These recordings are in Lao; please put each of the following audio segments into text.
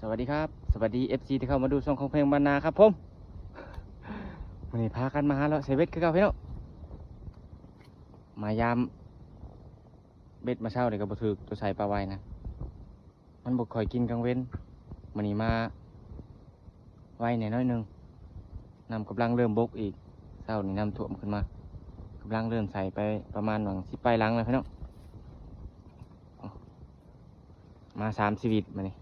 ສະຫວັດດີຄັບ ສະຫວັດດີ ເອັຟຊີ ທີ່ເຂົ້າມາດູຊ່ອງຂອງແພງບ້ານນາຄັບຜົມ. ມື້ນີ້ພາກັນມາຫາເລາະໃສ່ເບັດຄືເກົ່າພີ່ນ້ອງ ມາຢາມເບັດ. ມາເຊົ້ານີ້ກໍບໍ່ຖືກ ໂຕໃສ່ປາໄວນະ ມັນບໍ່ຄ່ອຍກິນກາງເວັນ. ມື້ນີ້ມາໄວແດ່ໜ້ອຍໜຶ່ງ ນ້ຳກຳລັງເລີ່ມບົກອີກ. ເຊົ້ານີ້ນ້ຳຖ້ວມຂຶ້ນມາ ກຳລັງເລີ່ມໃສ່ໄປປະມານຫວ່າງສິບປາຍຫຼັງແລ້ວພີ່ນ້ອງ. ມາສາມຊີວິດມື້ນີ້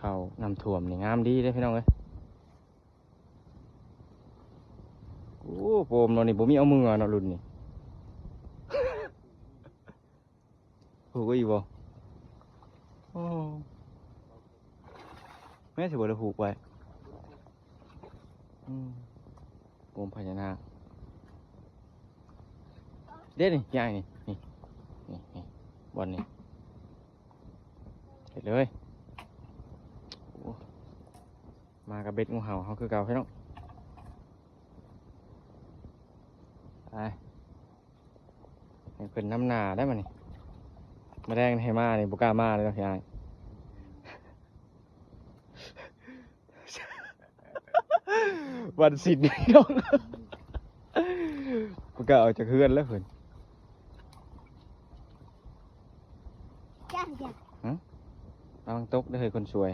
ເຂົ້ານ້ຳຖ້ວມນີ້ງາມດີເດ້ພີ່ນ້ອງເອີຍ. ໂອ້ ໂປມເນາະນີ້ ບໍ່ມີເອົາເມືອເນາະລຸ້ນນີ້. ໂອ້ຍ ບໍ່ ໂອ້ ແມ່ນຊິບໍ່ໄດ້ຜູກໄວ້. ອືມ ໂປມພະຍານາກເດ້ນີ້ ຍາຍນີ້ ນີ້ ນີ້ ນີ້ ບ່ອນນີ້ ເຮັດເລີຍ. ໂອ້ ມາກັບເບັດງູເຫົ່າເຮົາຄືເກົ່າພີ່ນ້ອງ. ໄປ ໃຫ້ເພິ່ນນຳໜ້າໄດ້ມານີ້ ມາແລງໃຫ້ມານີ້ບໍ່ກ້າມາເລີຍເນາະພີ່ອ້າຍ. ວັນສິນພີ່ນ້ອງ ບໍ່ກ້າອອກຈາກເຮືອນແລ້ວເພິ່ນ. ຈ້ານ ຮະ ລະວັງຕົກເດີເຮີ້ຍຄົນສວຍ.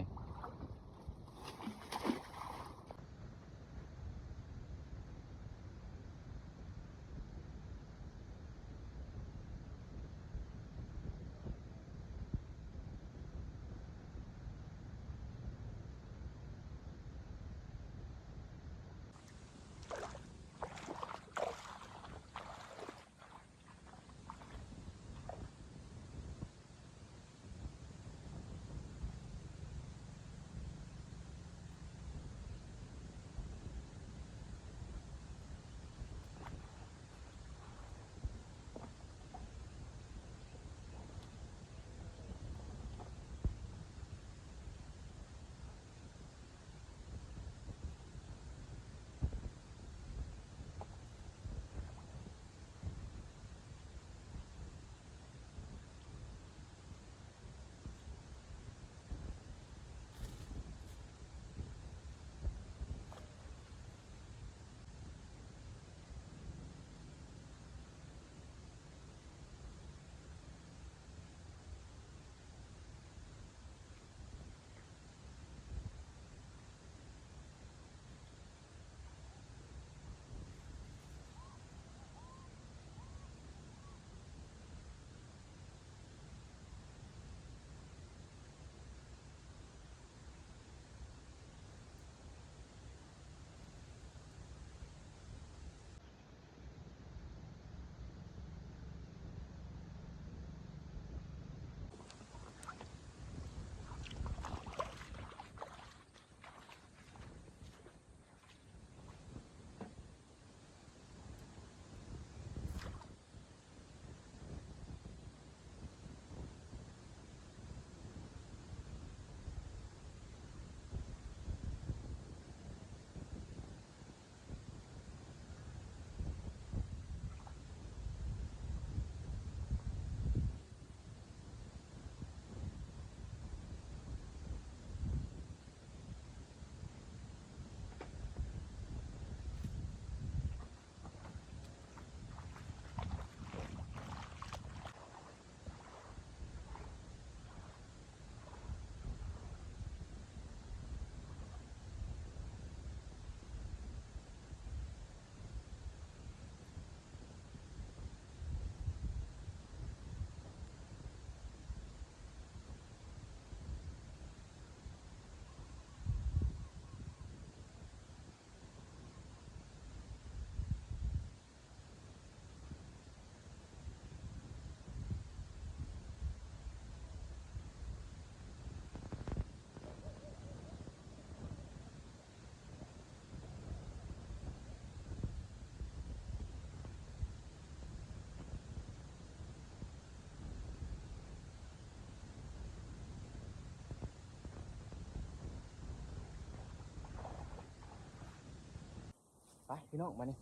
ໄປພີ່ນ້ອງ ບາດນີ້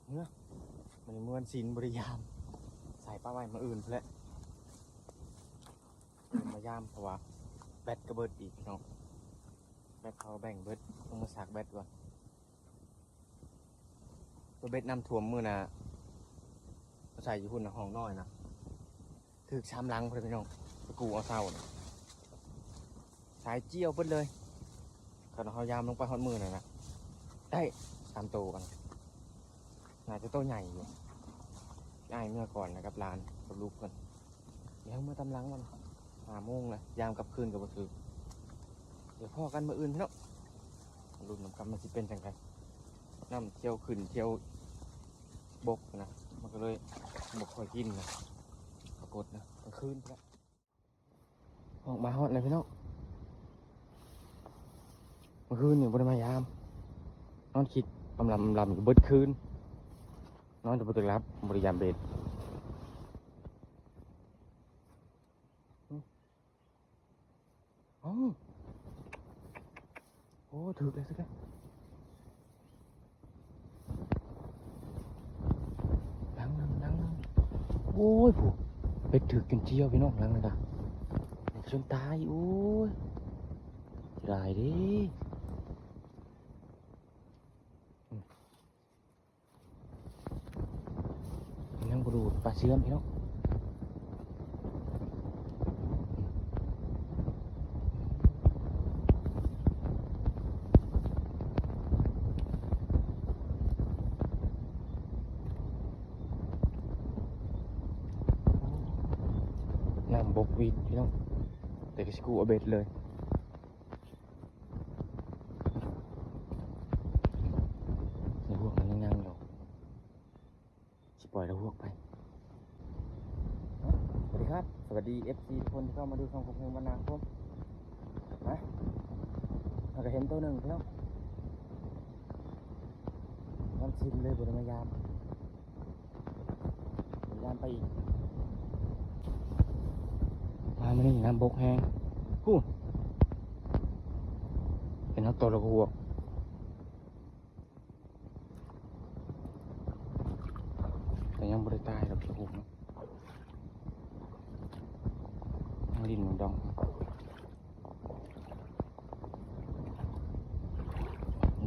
ເມືອ ບາດນີ້ເມືອວັນສິນ ບໍ່ໄດ້ຢາມ ໃສ ໃສ່ປະໄວ້ມື້ອື່ນພຸ້ນແຫຼະ ມາຍາມ ເພາະວ່າແບັດກໍເບິດອີກເນາະ ແບັດເຂົາແບ່ງເບິດ ຕ້ອງມາຊາກແບັດກ່ອນ. ຕົວເບັດນ້ຳຖ້ວມມື້ນະ ໃສ່ຢູ່ພຸ້ນນະ ຫ້ອງນ້ອຍນະ ຖືກສາມຫຼັງພຸ້ນພີ່ນ້ອງ ໄປກູ້ເອົາເຊົ້ານະ ສາຍຈຽວເບິດເລີຍ. ຄັນເຮົາຍາມລົງໄປຮອດມື້ນັ້ນນະ ໄດ້ສາມໂຕກັນ ໜ້າຈະໂຕໃຫຍ່ຢູ່. ອ້າຍເມືອກ່ອນນະ ກັບຫຼານກັບລູກເພິ່ນ ດຽວເມືອຕາມຫຼັງມັນ ຫ້າໂມງລະ ຍາມກັບຄືນກໍບໍ່ຖືກ. ດຽວພໍ້ກັນມື້ອື່ນພີ່ນ້ອງ ລຸ້ນນຳກັນມັນຊິເປັນຈັ່ງໃດ ນ້ຳທ່ຽວຂຶ້ນທ່ຽວບົກນະ ມັນກໍເລີຍບໍ່ຄ່ອຍກິນນະ ປາກົດນະ ກາງຄືນພຸ້ນແຫຼະ. ອອກມາຮອດແລ້ວພີ່ນ້ອງ ມື້ຄືນນີ້ບໍ່ໄດ້ມາຍາມ ນອນຄິດອຳລຳອຳລຳຢູ່ເບິດຄືນ ນອນແຕ່ບໍ່ໄດ້ຫຼັບ ບໍ່ໄດ້ຍາມເບັດ. ເອົ້າ ໂອ້ ຖືກແລ້ວ ຖືກແລ້ວ ຫຼັງໜຶ່ງ ຫຼັງໜຶ່ງ. ໂອ້ຍ ຜູ້ ເບັດຖືກຈົນຈຽວພີ່ນ້ອງ ຫຼັງນັ້ນກະ ຈົນຕາຍ. ໂອ້ຍ ເສຍດາຍເດ້. ອືມ ຍັງບໍ່ດູດ ປາເຊື່ອມພີ່ນ້ອງ. ນ້ຳບົກວິດພີ່ນ້ອງ ແຕ່ກໍຊິກູ້ເອົາເບັດເລີຍ. ໃນຫ່ວງມັນຍັງຍັງຢູ່ ຊິປ່ອຍລະຫວກໄປ. ສະຫວັດດີຄັບ ສະຫວັດດີເອັຟຊີທຸກຄົນທີ່ເຂົ້າມາດູຊ່ອງຄົບເຮືອງບັນນາຄົມນະ. ເຮົາກໍເຫັນໂຕໜຶ່ງພີ່ນ້ອງ ວັນສິນເລີຍບໍ່ໄດ້ມາຢາມ. ຍາມໄປອີກ ມາມື້ນີ້ນ້ຳບົກແຮງ ພຸ້ນ ເຫັນເຮົາໂຕລະຫວກ ແຕ່ຍັງບໍ່ໄດ້ຕາຍດອກ ລະຫວກເນາະ ຍັງຫຼິ້ນດອງ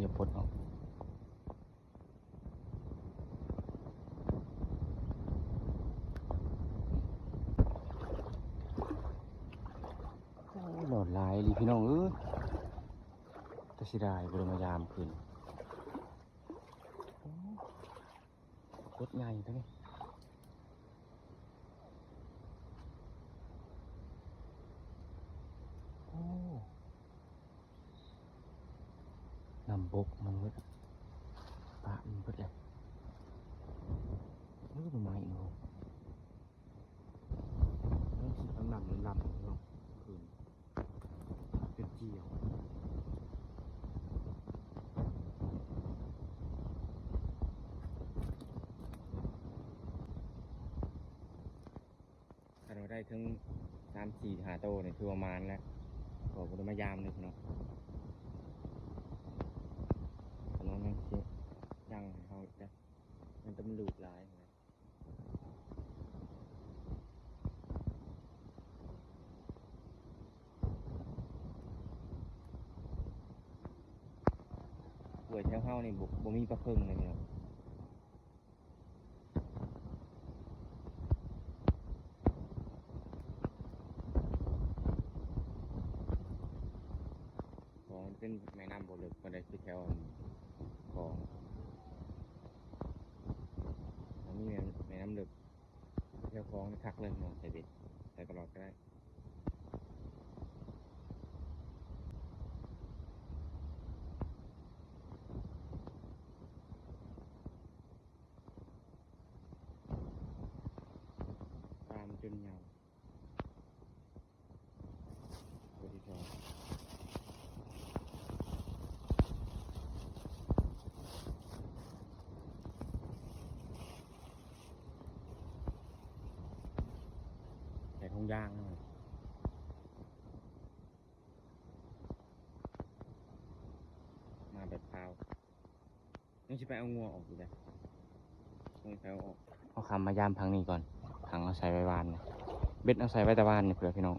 ຢ່າປົດອອກ. ໂອ້ ຫຼອດຫຼາຍອີ່ຫຼີພີ່ນ້ອງເອີຍ ແຕ່ເສຍດາຍບໍ່ໄດ້ມາຢາມຄືນ. ໂອ້ ກົດໃຫຍ່ຕົວນີ້ ໂອ້. ນ້ຳບົກມັນເບິດ ປະມັນເບິດແລ້ວ. ເອີ ໜໍ່ໄມ້ເນາະ ມັນຊິດຳໆ ດຳໆ ເນາະ ຄືນເປັນຈຽວ. ຄັນວ່າໄດ້ເຖິງສາມສີ່ຫ້າໂຕນີ້ຖືວ່າໝານແລ້ວ ກໍບໍ່ໄດ້ມາຢາມເລີຍເນາະ. ຄັນວ່າມັນຊິຍັງໃຫ້ເຮົາອີກນະ ມັນຕ້ອງຫຼູດຫຼາຍນະ. ຫ້ວຍແຖວເຮົານີ້ບໍ່ ບໍ່ມີປາເຜິ້ງເລີຍເນາະ. ຂອງມັນເປັນແມ່ນ້ຳບໍ່ເລິກປານໃດ ຄືແຖວຂອງ ມັນມີແມ່ ແມ່ນ້ຳເລິກ ແຖວຂອງນີ້ຄັກເລີຍເນາະ ໃສ່ເບັດ ໃສ່ຕະຫຼອດກໍໄດ້. ປາມັນຈົນເຫຍົາ ຕົວທີ່ສອງ ໃສ່ຖົງຢາງ ມາແບບພາວ. ຍັງຊິໄປເອົາງົວອອກຢູ່ເດ້ ຍັງຊິໄປເອົາອອກ. ເຮົາຂ້າມມາຢາມທາງນີ້ກ່ອນ ຖັງເຮົາໃສ່ໄວ້ວານນີ້ ເບັດເຮົາໃສ່ໄວ້ແຕ່ວານນີ້ພຸ້ນແຫຼະພີ່ນ້ອງ.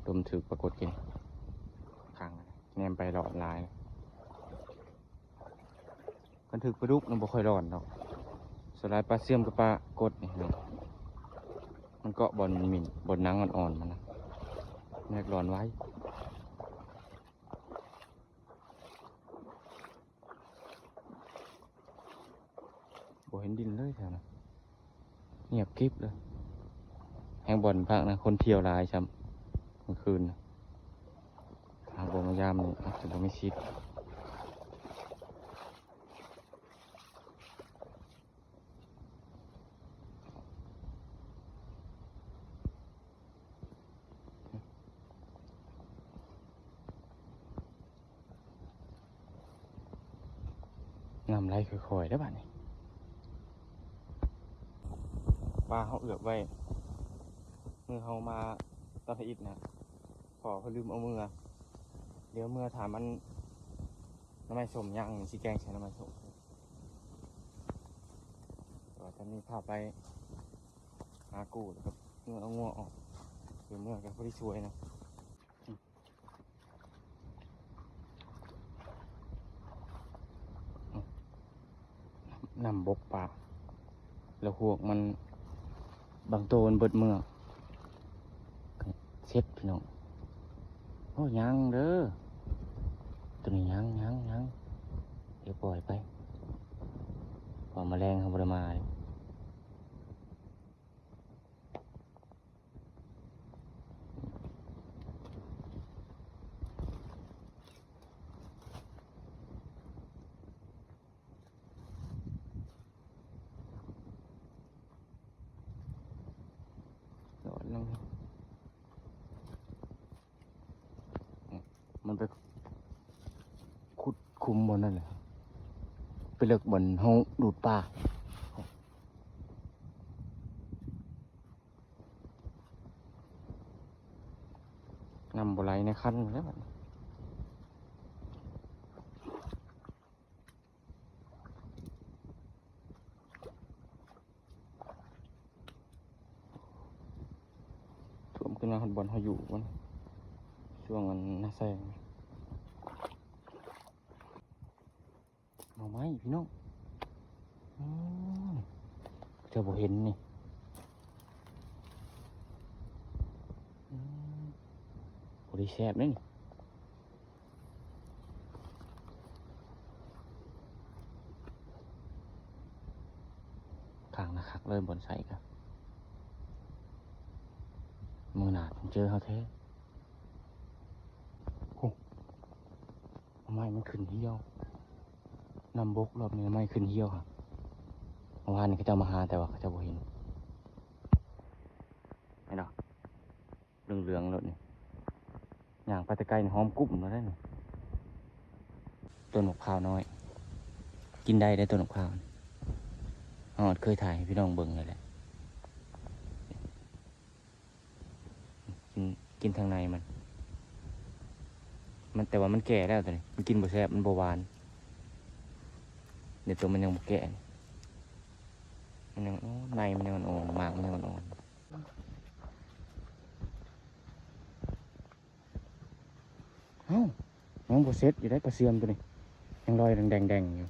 ຕົວມັນຖືກປາກົດກິນ ຂັງ ແນມໄປຫຼອນຫຼາຍ. ຄັນຖືກປາດຸກນະບໍ່ຄ່ອຍຫຼອນດອກ. ສ່ວນຫຼາຍປາເຊື່ອມກັບປາກົດນີ້ເນາະ ມັນເກາະບ່ອນໝິ່ນ ບ່ອນໜັງອ່ອນໆມັນນະ ມັນຢາກຫຼອນໄວ. ບໍ່ເຫັນດິນເລີຍແຖວນັ້ນ ງຽບກິບເລີຍ. ແຮງບ່ອນພັກນະ ຄົນທ່ຽວຫຼາຍຊ້ຳ ກາງຄືນນະ. ຖ້າບໍ່ມາຍາມນີ້ອາດຈະບໍ່ມີສິດ. ນ້ຳໄຫຼຄ່ອຍໆເດີ້ບາດນີ້. ປາເຮົາເອືອບໄວ້ ມື້ເຮົາມາຕອນທຳອິດນະ ພໍ່ເພິ່ນລືມເອົາເມືອ. ດຽວເມືອຖ້າມັນ ໜໍ່ໄມ້ສົ້ມຍັງ ຊິແກງໃສ່ໜໍ່ໄມ້ສົ້ມ. ແຕ່ວ່າຕອນນີ້ພາໄປຫາກູ້ ແລ້ວກໍເມືອເອົາງົວອອກ ດຽວເມືອກໍພໍດີຊ່ວຍນະ. ນ້ຳບົກປາ ແລ້ວຮວກມັນບາງໂຕມັນເບິດເມືອ ເຊັດພີ່ນ້ອງ. ໂອ້ ຍັງເດີ ໂຕນີ້ຍັງ ຍັງ ຍັງ ດຽວປ່ອຍໄປ ເພາະມະແລງເຮົາບໍ່ໄດ້ມາເດ້. ມັນໄປຂຸດຂຸມບ່ອນນັ້ນແຫຼະ ໄປເລິກບ່ອນເຮົາດູດປາ. ນ້ຳບໍ່ໄຫຼໃນຄັນແລ້ວບັດນີ້ ຖ້ວມຂຶ້ນມາຮອດບ່ອນເຮົາຢູ່ພຸ້ນ ຊ່ວງອັນນາແຊງ. ໜໍ່ໄມ້ພີ່ນ້ອງ ອືມ ເຈົ້າບໍ່ເຫັນນີ້ ອືມ ພໍດີແຊບເດ້ນີ້. ຂ້າງໜ້າຄັກເລີຍ ບ່ອນໃສ່ກະ ມື້ໜ້າຕ້ອງເຈີເຮົາແທ້. ໂອ້ ໜໍ່ໄມ້ມັນຂຶ້ນຫ່ຽວ ນ້ຳບົກ ລອບນີ້ໜໍ່ໄມ້ຂຶ້ນຫ່ຽວ. ເມື່ອວານນີ້ເຂົາເຈົ້າມາຫາ ແຕ່ວ່າເຂົາເຈົ້າບໍ່ເຫັນ ເຫັນບໍ່ ເຫຼືອງໆໂລດນີ້. ຍ່າງໄປແຕ່ໄກນີ້ຫອມກຸ້ມແລ້ວເດ້ນີ້. ຕົ້ນໝາກພ້າວນ້ອຍ ກິນໄດ້ເດ້ຕົ້ນໝາກພ້າວ ເຮົາເຄີຍຖ່າຍໃຫ້ພີ່ນ້ອງເບິ່ງແລ້ວແຫຼະ. ກິນ ກິນທາງໃນມັນ ມັນ ແຕ່ວ່າມັນແກ່ແລ້ວໂຕນີ້ ມັນກິນບໍ່ແຊບ ມັນບໍ່ຫວານ. ດຽວໂຕມັນຍັງບໍ່ແກ່ ມັນຍັງ ໂອ້ ໃນມັນຍັງອ່ອນໆ ໝາກມັນຍັງອ່ອນໆ. ເອົ້າ ຍັງບໍ່ເສັດຢູ່ເດ້ ປາເຊື່ອມໂຕນີ້ ຍັງລອຍແດງໆຢູ່.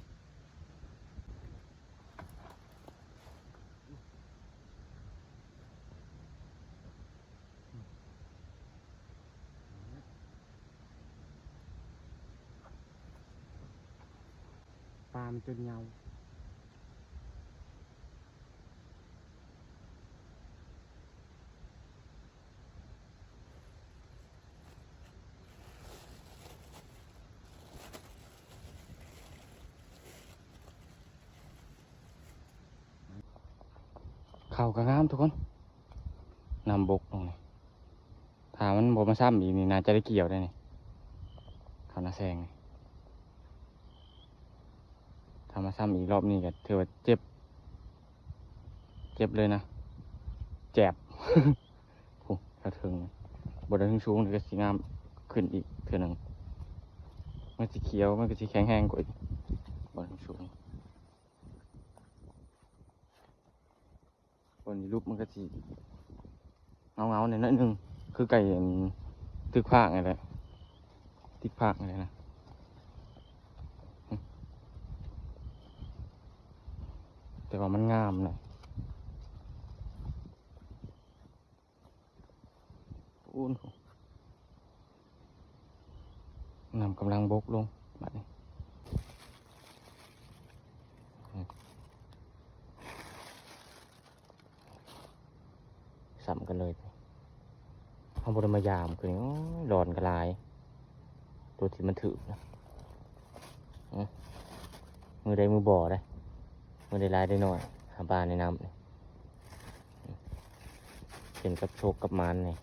ປາມັນຈົນເຫງົາ. ເຂົ້າກໍງາມທຸກຄົນ ນ້ຳບົກລົງນີ້. ຖ້າມັນບໍ່ມາຊ້ຳອີກນີ້ ໜ້າຈະໄດ້ກ່ຽວໄດ້ນີ້ ເຂົ້ານາແຊງນີ້. ຖ້າມາຊ້ຳອີກລອບນີ້ກໍຖືວ່າເຈັບ ເຈັບເລີຍນະ ແຈບ. ໂອ້ ຖ້າເຖິງ ບໍ່ໄດ້ເຖິງສູງນີ້ກໍຊິງາມຂຶ້ນອີກເທື່ອໜຶ່ງ ມັນຊິຂຽວ ມັນກໍຊິແຂງແຮງກວ່າອີກ ບໍ່ໄດ້ເຖິງສູງ. ນຢູ່ລຸ່ມມັນກໍຊິເຫງົາໆແດ່ໜ້ອຍໜຶ່ງ ຄືໄກ່ອັນ ຖືກພາກນີ້ແຫຼະ ຖືກພາກນີ້ແຫຼະນະ ແຕ່ວ່າມັນງາມນະ. ປູນ ນ້ຳກຳລັງບົກລົງບາດນີ້ ຊ້ຳກັນເລີຍ ເຮົາບໍ່ໄດ້ມາຢາມຄືນີ້ ໂອ້ຍ ຫຼອນກໍຫຼາຍ ໂຕທີ່ມັນຖືກນະ ມື້ໃດມື້ບໍ່ໄດ໋ ມື້ໃດຫຼາຍໄດ້ໜ້ອຍ ຫາປາໃນນ້ຳນີ້ ຂຶ້ນກັບໂຊກກັບໝານນີ້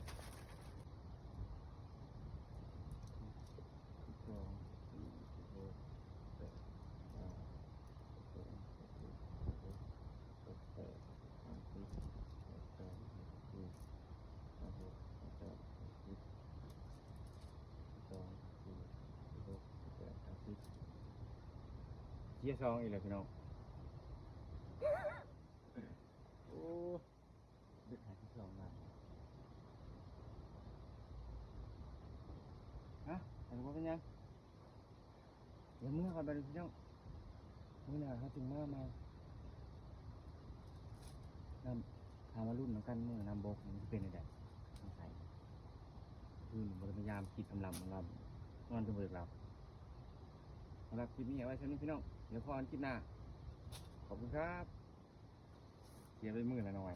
ເທຍສອງອີກແລ້ວພີ່ນ້ອງ ໂອ້ ເດັກຫາທີ່ສອງນະ ຮະ ອັນນີ້ບໍ່ເປັນຫຍັງ ດຽວເມືອກ່ອນບາດນີ້ພີ່ນ້ອງ ມື້ໜ້າເຮົາຈຶ່ງມາໃໝ່ ນ້ຳ ຖ້າມາລຸ້ນນຳກັນ ມື້ນ້ຳບົກມັນຊິເປັນແນວໃດ ສົງໄສ ຄືນບໍ່ໄດ້ພະຍາຍາມຄິດອຳລຳອຳລຳ ນອນຈົນບໍ່ຢາກຫຼັບ ສຳລັບຄລິບນີ້ເອົາໄວ້ສ່ຳນີ້ພີ່ນ້ອງ ດຽວພໍ້ກັນຄລິບໜ້າ ຂອບຄຸນຄັບ ເສຍໄປມື້ລະໜ້ອຍ.